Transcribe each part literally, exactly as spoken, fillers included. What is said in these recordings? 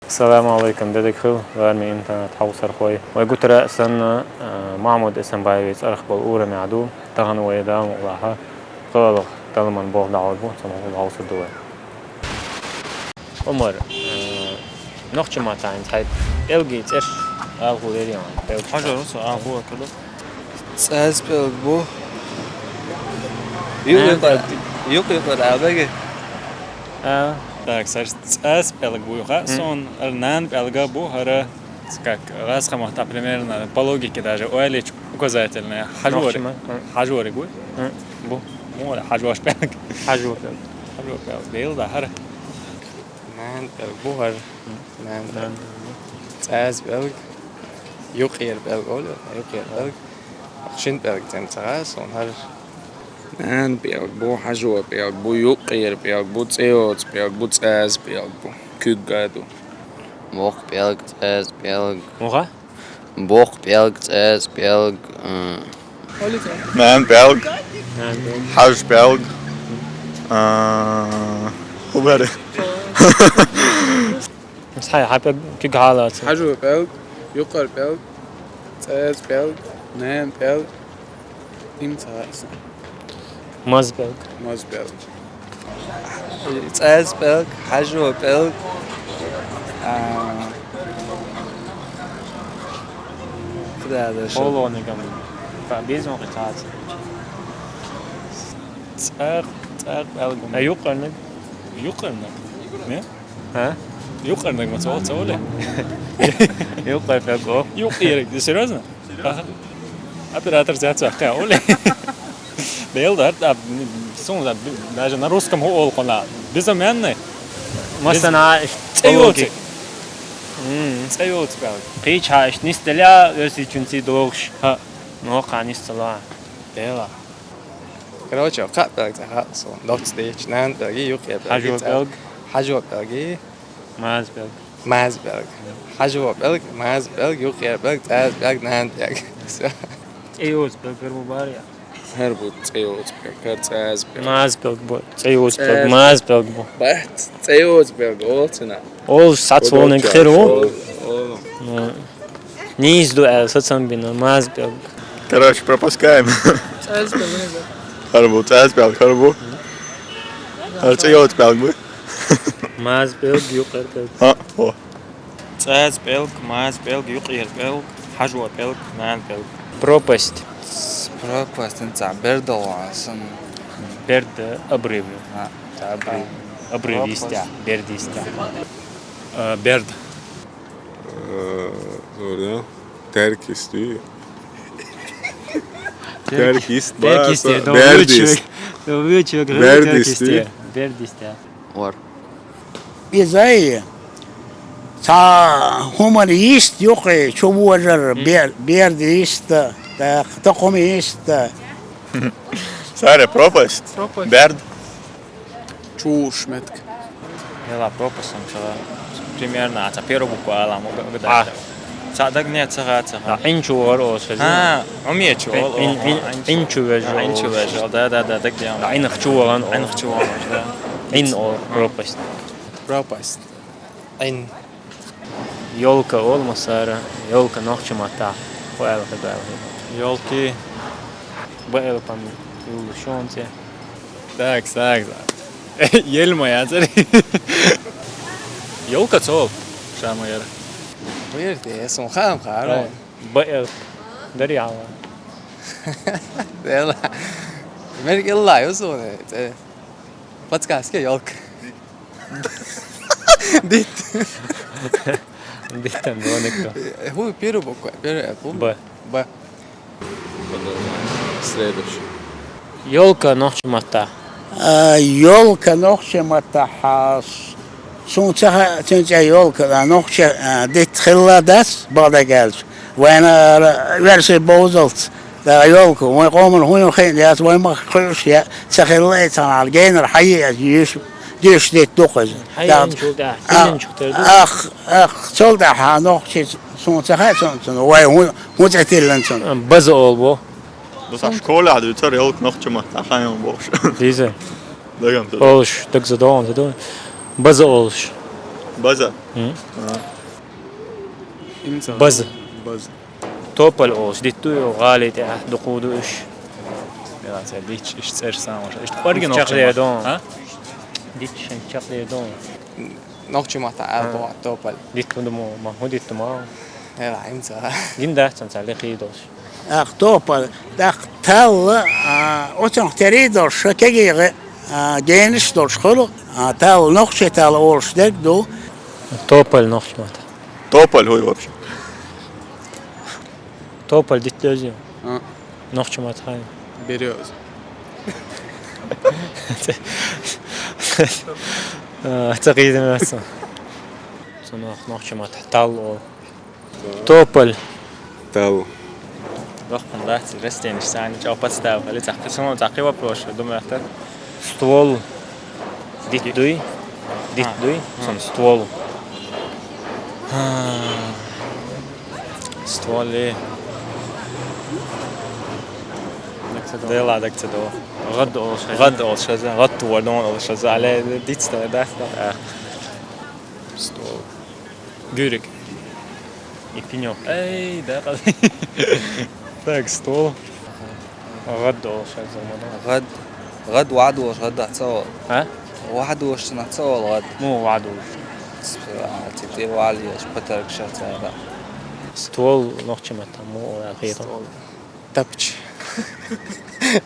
Салам Ӏалайкум, де дика хила, лараме интернет хьовсархой. Вай гуттара а санна, а, Махьмуд Эсамбаевица арахь бола урам яхь ду, тахан вай Дала мукъалахь, кхалах Даламан болх дӀахьор бу, цунах хьовсур ду вай. Ӏумар, э, нохчийн маттахь хьайна цхьа пӀелгийн цӀераш ала хулар ян, пӀелг. Хьажор, со ала хулар када. ЦӀаз пӀелг бу. Юкъе-юкъе, юкъе-юкъе ала мега. А, так, сар цӀаз пӀелг бу юха. Сон ар нана пӀелг бу, хӀара, как, гӀазкхийн маттахь примерно, по логике даже, ойлича указательное. Хьажор. Нохчийн ма-, м. Хьажор бу. М, бу. Мура хьажор пӀелг. Хьажор пӀелг. Хьажор пӀелг. Дела да хӀара. Нана пӀелг бу хӀара. Нана пӀелг. Нана пӀелг бу. ЦӀаз пӀелг. Юкъера пӀелг олу, юкъера пӀелг. Шин пӀелг цӀена ца гӀа, сон хӀара. Нана пӀелг бу, хьажо пӀелг бу, юкъера пӀелг бу, цӀе йоцу пӀелг бу, цӀаз пӀелг бу. Куьг а ду. Боккха пӀелг, цӀаз пӀелг. Муха? Боккха пӀелг, цӀаз пӀелг, а. Нана пӀелг. Нана пӀелг. Хьажа пӀелг. А, хӀу бара. Схьай, хьан пӀелг куьг хьалаца? Хьажо пӀелг, юкъара пӀелг, цӀаз пӀелг, нана пӀелг. Им ца хаьа сан. Маза пӀелг. Маза пӀелг. ЦӀаз пӀелг, хьажо пӀелг. А, кхидӀа даша. Холонигам. Ба-, безон кхи цаца. ЦӀакъ, цӀакъ пӀелг. А юкъарниг? Юкъарниг? Не? А? Юкъарниг ма ца, ца оле? Юкъар пӀелг, о. Юкъерг, ты серьёзно? Аха. Оператор зяц вахка, оле. Бел дар, а, сон да, даже на русском хӀу олу кхуна. Безымянный. Масана, цӀе йоцу. М. ЦӀе йоцу пӀелг. Кхеча хьа иштта нисделя, оьрсичунций догӀуш. ХӀа. Ну, кхана нисдала. Дела. Короче, кхаа пӀелг ца хаьа сон. Доцца дечу, нана пӀелги, юкъера пӀелги, хьажо пӀелг. Хьажо пӀелги. Маза пӀелг. Маза пӀелг. Хьажо пӀелг, маза пӀелг, юкъера пӀелг, цӀаза пӀелг, нана пӀелг. Всё. ЦӀе йоцу пӀелг хӀара бу бара я? ХӀара бу цӀе йоцу пӀелг, хӀара цӀаза пӀелг. Маза пӀелг бу, цӀе йоцу пӀелг, маза пӀелг бу. Бац, цӀе йоцу пӀелг, олу цунах. Олуш сац волниг хир ву. Олу, олу. Ну. Нийса ду аьлла, сацам бина, маза пӀелг. Короче, пропускаем. ЦӀаза пӀелг, маза пӀелг. ХӀара бу, цӀаза пӀелг, хӀара бу. ХӀара цӀе йоцу пӀелг бу. Маза пӀелг, юкъера пӀелг. А, о. ЦӀаза пӀелг, маза пӀелг, юкъера пӀелг, хьажо пӀелг, нана пӀелг. Пропасть. Пропасть, ца бердал сан. Берд, обрыв. А. Ца обрыв. А. Обрыв йистехь, берд йистехь. Э, берд. Э, зор, да? Терк йист ю. Терк йист, терк йист, ба, да, со-, берд йист. Берд йист. Берд йист ю. Берд йист, да. Вар. Иза ю. Цхьа хӀуманна йист юкъе чу вожар, бер-, берд йист, тӀаккха тахума йист. Сара пропасть. Пропасть. Берд. Чу вуш меттиг. Ела пропасть ца, примерно, а ца первую букву ала, мо г-, г-, а. Ца даг не, ца га, ца га. А, Ӏин чу вар о, шаза. А, Ӏуме чу, Ӏин, о, о, Ӏин, Ӏин чу вежа, Ӏин чу вежа, да, да, да, даг дем. Ӏинах чу валан о. Ӏинах чу валан, да. Ӏин о, пропасть. Пропасть. Ӏин. Ёлка олу массара, ёлка нохчийн маттахь хӀу аьлла хир ду аьлла хир. Ёлки. Б элпан юллу шонце. Так, так, так. Ел ма яцари. Ёлка цол. Ша ма яра. Вирде, сун хам хар. Б элп. Дарьяла. Дела. Мерг илла юсуне. Подсказка, ёлка. Дит. Дит там было никто. Э, ху, первую букву, первую букву. Б. Б. Следующий. Ёлка нохчийн маттахь. А, ёлка нохчийн маттахь, а, с-, суна ца ха-, цуьнан цӀе ёлка, а, нохча, а, дитт хилла дац, бакъдерг аьлча. Вайна, а, версий бовзалц. Да, ёлка, вайн къоман хӀун ю хиъна яц, вайн мах кхуьуш я, ца хилла и цхьана генара хьайи ас юьш, дуьш дитт ду кхуза. Хьайи Да, эн чул тӀаьхьа, а, тиллин чух тера ду? Ах, ах, цул тӀаьхьа нохчи суна ца хаьа цунна, цунна, вай хӀун, хӀун цӀе тиллан цунна? А, база олу бо. База школехь дуьйцура, ёлка нохчийн маттахь хьан ю бохуш. Дийза? Дагам ца ду. Олуш, даг за догӀун ца ду. База олуш. База. М? А. Имца. База. База. Тополь олуш дитт ду, гӀали тӀехь дукха ду уьш. Яла ца дитт, уьш цӀераш сан уьш. Уьш кӀоргина чакхдер дон. А? Дитт шен чакхдер дон. Нохчийн маттахь аьлла тополь. Дитт ду мо, ма хӀун дитт ма? Яла, имца. Гин дац цунца лекхий долуш. ТӀаккха тополь, тӀаккха талла, а, оцунах тера долуш, кегий гӀе, а, генаш долуш хуьлу, а, талла, нохчийн талла олуш дерг ду. Тополь нохчийн маттахь. Тополь хӀу ю вообще? Тополь дитт деза ю. А. Нохчийн маттахь. Берёза. А, ца кхийдина дац. Цунах нохчийн маттахь талла олу. Тополь. Тал. Дохкун дац, растениш санна чӀогӀа подстава хили, цхьа кхин, цхьа кхин вопрос ду моьтту. Ствол. Дитт дуй? Дитт дуй? Цунна ствол. А. Ствол ли? Дела, даг ца до. ГӀад олуш хаза. ГӀад олуш хаза. ГӀад тувар дон олуш хаза. Але диц да, да, да. Ствол. Гуьриг. И пенёк. Эй, да, къал. Так, ствол. ГӀад олуш хаза ма ду. ГӀад. ГӀад ваьдуш, гӀад ца олу. А? Ваьдуш цунах ца олу гӀад. Муха ваьдуш? Ц-, а, цу тӀе валлеш, патаргаш цара. Ствол нохчийн маттахь муха олу, хетам. Ствол. Тапча.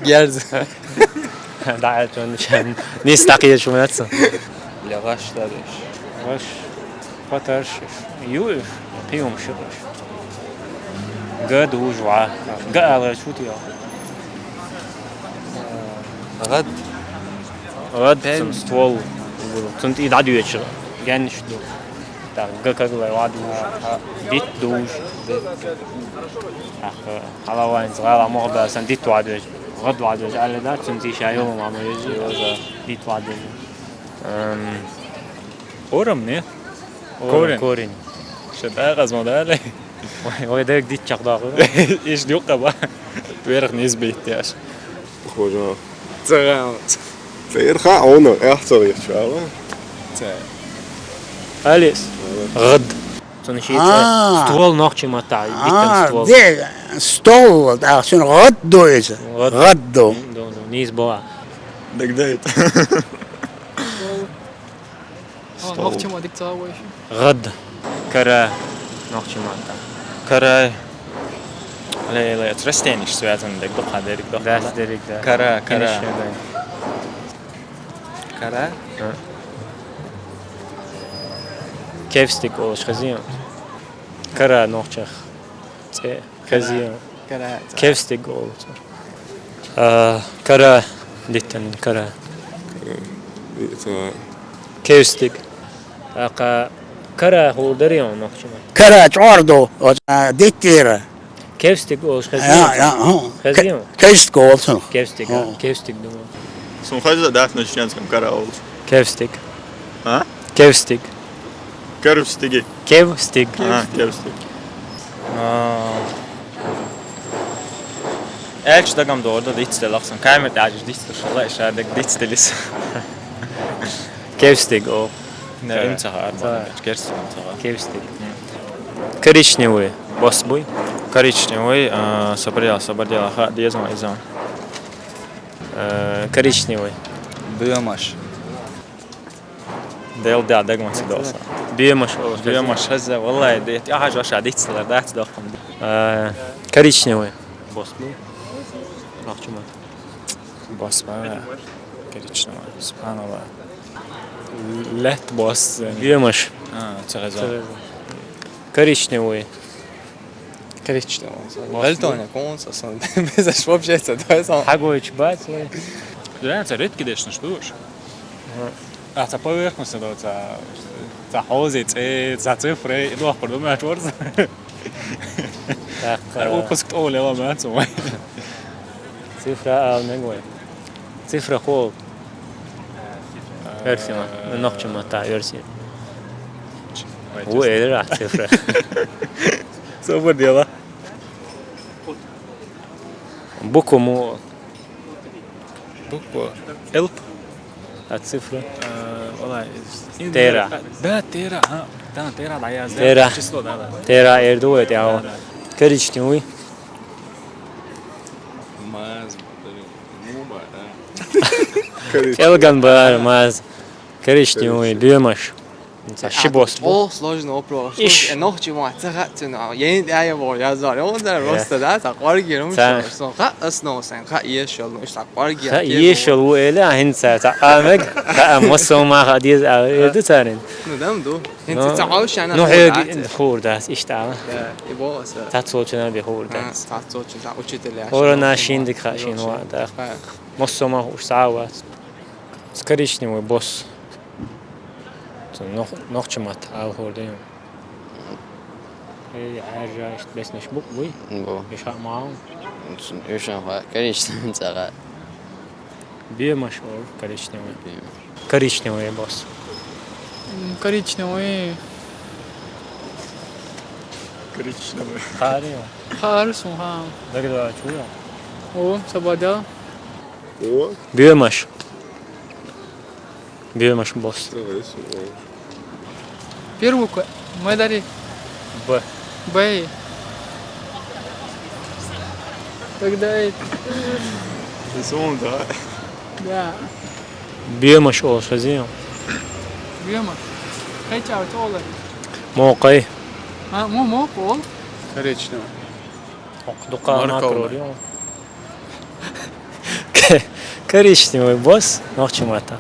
Герз. Да, это он чем. Не стакие шумятся. Для гаш дариш. ГӀаш, патарш, ю, пиюм шуш. ГӀад уж ва. ГӀа ала шу тио. ГӀад. ГӀад. Пен. Цун ствол. Цун тӀе дӀадоьдуш. Геннаш ду. Так, ГӀа каглай ваьдуш. Дитт душ. Так, хьалавайнца гӀала мохь баьлла сан дитт ваьдуш. ГӀад ваьдуш аьлла дац, цун тӀе ша йолу ма ма веза. Дитт ваьдуш. Эм, орам, не? Орам, корень. Корень. Ша дагӀаз ма дале. Вай, вай даг дитт чакхдаккха. Иш дюкка ба. Верх-низ битт яш. Похоже. Ца гӀа. Ца ирха а вуно, эхь ца вирчу, ала? Ца. Алис. ГӀад. Цунна ши ца. А. Ствол нохчийн маттахь, а, диттан ствол. Де, стол, а, цунна гӀад ду иза. ГӀад. ГӀад ду. М, ду, ду, нийса боху. Дагадайта. Стол. Нохчийн маттахь дика ца вайша. ГӀад. Кара. Нохчийн маттахь. Кара. Ле, ле, с растением связан, дерг дукха, дерг дукха. Да, дерг, да. Кара, кара. Конечно, да. Кара? А. Кевстиг олуш хазийна. Кара нохчех. Цӏе. Хазийна. Кара. Кевстиг олу цо. А, кара диттан, кара. Кара. Кевстиг. Ака кара хул дари он нохчума. Кара чорду, о, а, диттира. Кевстиг олуш хазийна. Я, я, ху. Хазийна. Кевстиг олу цунах. Кевстиг, а, ху. Кевстиг думаю. Сун хаза дац на чеченском кара олуш. Кевстиг. А? Кевстиг. Кевстиги. Кевстиг. А, кевстиг. А. Элча дагам дорда дицделахсан. Камер тӀаьжаш дицдуш, ла иша дег дицделис. Кевстиг, о. Не, им цаха арман. Кевстиг. Кевстиг. Коричневый. Бос буй? Коричневый, а, собрал, собрал, ха, дезон, изон. Э, коричневый. Бемаш. Дел да, дагман ца доса. Бемаш. Бемаш хаза, валлай, де, я хаж ваша дицлар, да, ца дохам. Э, коричневый. Бос буй? Ахчума. Бос буй. Коричневый. Субханаллах. Лет бос. Бемаш. А, ца хаза. Коричневый. Коричневый. Вальтоня, конца, сон. Без аж вообще ца, давай сон. Хагойч бац, ой. Да, ца редкий дешнаш душ. Ага. А, ца поверхность, да, ца, ца хози, ца, ца цифры, и дух продумать ворца. Так, а, э, выпуск то лева, мэн, цумай. Цифра, а, не гой. Цифра хол. Версия ма, нохчума та версия. Ву эдер а цифра. Собар дела. Буква му. Буква. Элп. А цифра? Э, Валлай, из- Тера. Да, тера, ага. Да, тера, да, я знаю. Тера. Число, да, да. Тера эрду это, а. Да, да. Коричневый. Маз, блин, нуба, да. Коричневый. Элган бар, маз. Коричневый, бемаш. Шибос. О, сложный вопрос. Иш. Слушай, э, нохчи ма, ца ха цена. Я не я его, я за. Он да, просто, да, ца кварги, ну, что, ха, основа сан, ха, ешел, ну, ца кварги. Ха, ешел, у эля, хин ца, ца, а, мег, ха, а, мосо ма, ха, диез, а, эрду царин. Ну, дам ду. Хин ца, ца, а, уж она. Ну, хурдас, хурдас, ишта. Да, и бо, ца. Ца цочена би хурдас. Ца цочена, ца учителя. Ора на шиндик ха, шин ва, да. Мосо ма, уж сава. Коричневый бос. Нох-, нохчи мат, ал хордем. Эй, аржа, ишт бес неш бук буй? Бу. Иш ха мау? Иш ха, конечно, цага. Бемаш ол, коричневый. Бемаш. Коричневый бос. М, коричневый. Коричневый. Хари. Хари сун, ха. Дагда чуя. О, сабада. О. Бемаш. Бемаш бос. Давай, сумма. Первый ку-, мы дари. Б. Б. Тогда это. Сумма, да. Да. Бемаш ол шазио. Бемаш. Кайча олар. Мокай. А, мо, мо, ол. Коричневый. Ок, дука. Морковный. Макрор, ё. Коричневый бос, нохчи мата.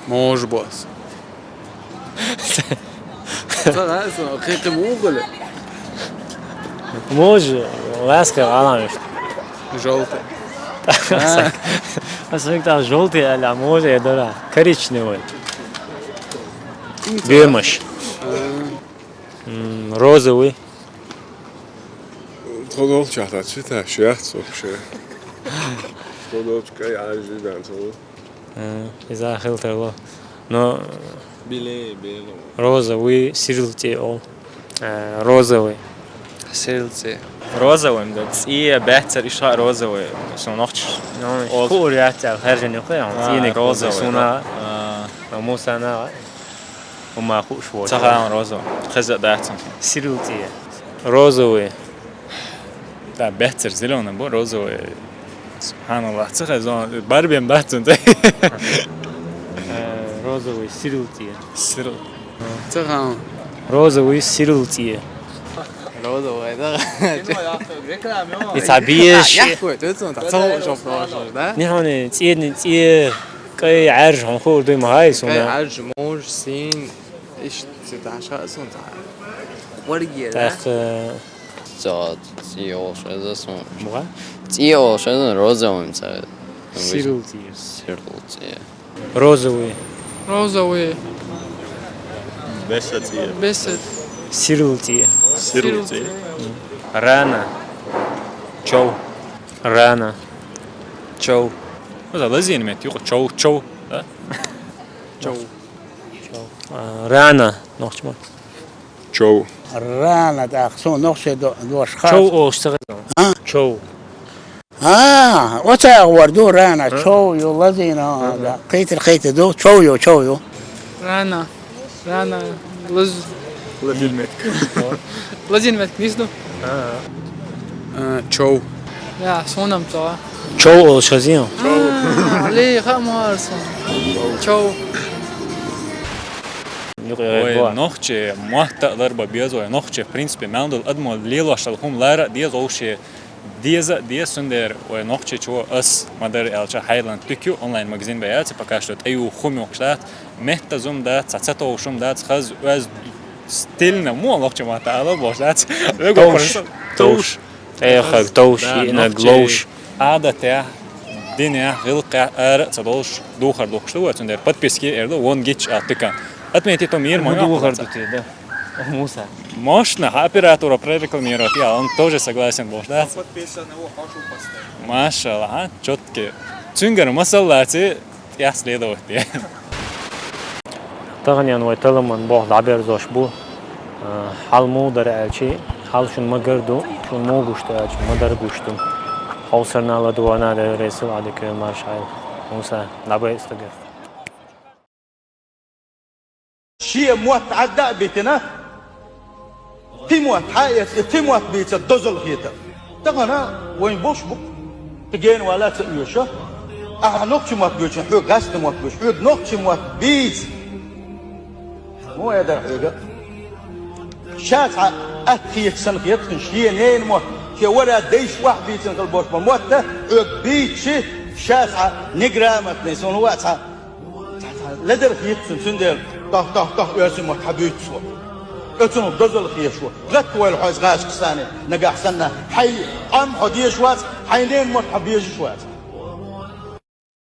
Мож бос. Ца, ца, ца, кыйкы мугулы. Мож, ласка, алам ишт. Желтый. А. Асык та желтый, аля, мож, я дора. Коричневый. Бемаш. А. М, розовый. Тодол чата, чита, шех, сок, шех. Тодол чка, я, жидан, тодол. Э, иза хилтерло. Но биле, бело. Розовый, сирилти ол. Э, розовый. Сирилти. Розовый, да, цие бяцер иша розовый. Сон нохч. Ну, ол хур яцер, хержен юхе, а, цие не розовый, суна. А. Мусана. Ума хуш вот. Цахан розовый. Хеза дацан. Сирилти. Розовый. Да, бяцер зелёный, бо розовый. Субханаллах, цаха зон, барбен бацун. Э, розовый, сирилти. Сирил. Цахан. Розовый, сирилти. Розовый, да. И табиеш. Я хуй, ты цун, та цахан жоп, да? Не хани, цедни, цед. Кай арж, хон хур дуй махай, суна. Кай арж, мож, син. Иш, цветашка, сун, та. Варгера. Так, э, ца, ци олшеза сун. Буга? Ци олшеза розовым ца. Сирилти. Сирилти. Розовый. Розовый. Бесет. Бесет. Сирилти. Сирилти. Рана. Чоу. Рана. Чоу. Ну, за лазин мет, юко чоу, чоу, да? Чоу. Чоу. А, рана, нохчма. Чоу. Рана, да, хсо нохче до, до шхас. Чоу, о, что? А? Чоу. А, оця говорду рана, а? Чоу, ё, лазина, ага, да. Кайтер, кайтер, до, чоу, ё, чоу, ё. Рана. Рана. Лаз- Лазин метк. Лазин метк, нисду? А. Э, чоу. Я, сонам цо. Чоу ол шазин. А, ле, хамарсон. Чоу. Ой, нохче, муатта ларба безой, нохче, в принципе, мяндул адмо лело шалхум лара дез оуше. Деза, дез сундер, ой, нохче чего ас, мадар элча Highland тюкю онлайн магазин бая, це пока что таю хумюк штат, метта зум да, цацато шум да, хаз уаз стильно, мо нохче мата ала бош да. Тош, тош. Эх, тош, да, и на нохче глош. Ада те, дине, гылка, эр, цадолш, духар духшлу, сундер, подписки, эрдо, вон гич, а, тыка. Отмети то мир, моё. Духар дути, да. Муса. Можно оператора прорекламировать, я, он тоже согласен был, да? Подписан, его хочу поставить. Машалла, а? Чётки. Цунгар масаллати, я следовать, я. Тагъан ян вай таламан бог дабер зош бу. Э, хал мудар элчи, хал шун магарду, шун мугушта элчи, мадар гушту. Хол сарнала дуана да ресил адык маршал. Муса, дабай стагар. Шен мотт Ӏадда а битина, кхин мотт хьаэца, и кхин мотт бийцар дозалла хетар. Тахана вайн болуш бу-кх, кхин гена вала а ца оьшу. Ахьа нохчийн мотт буьйцу, хьоьга гӀаьстина мотт буьйцу, хьоьга нохчийн мотт бийца. Муха эр дара хьоьга? Ша цхьа атта хеташ санна хета хьуна, шен ненан мотт, шен вара дайша охьабийцина хила болуш болу мотт а хьоьга бийцча, ша цхьа неграмотный, суна вац цхьа. Ледара хетта цуьнан, цундела тох, тох, тох, оьрсийн мотт хьан буьйцу со. Оцунах дозалла хеташ ву. Гатта войла хьо иза гӀазкхашна, нагахь санна хьайн къам хьо дезаш вац, хьайн ненан мотт хьо безаш вац.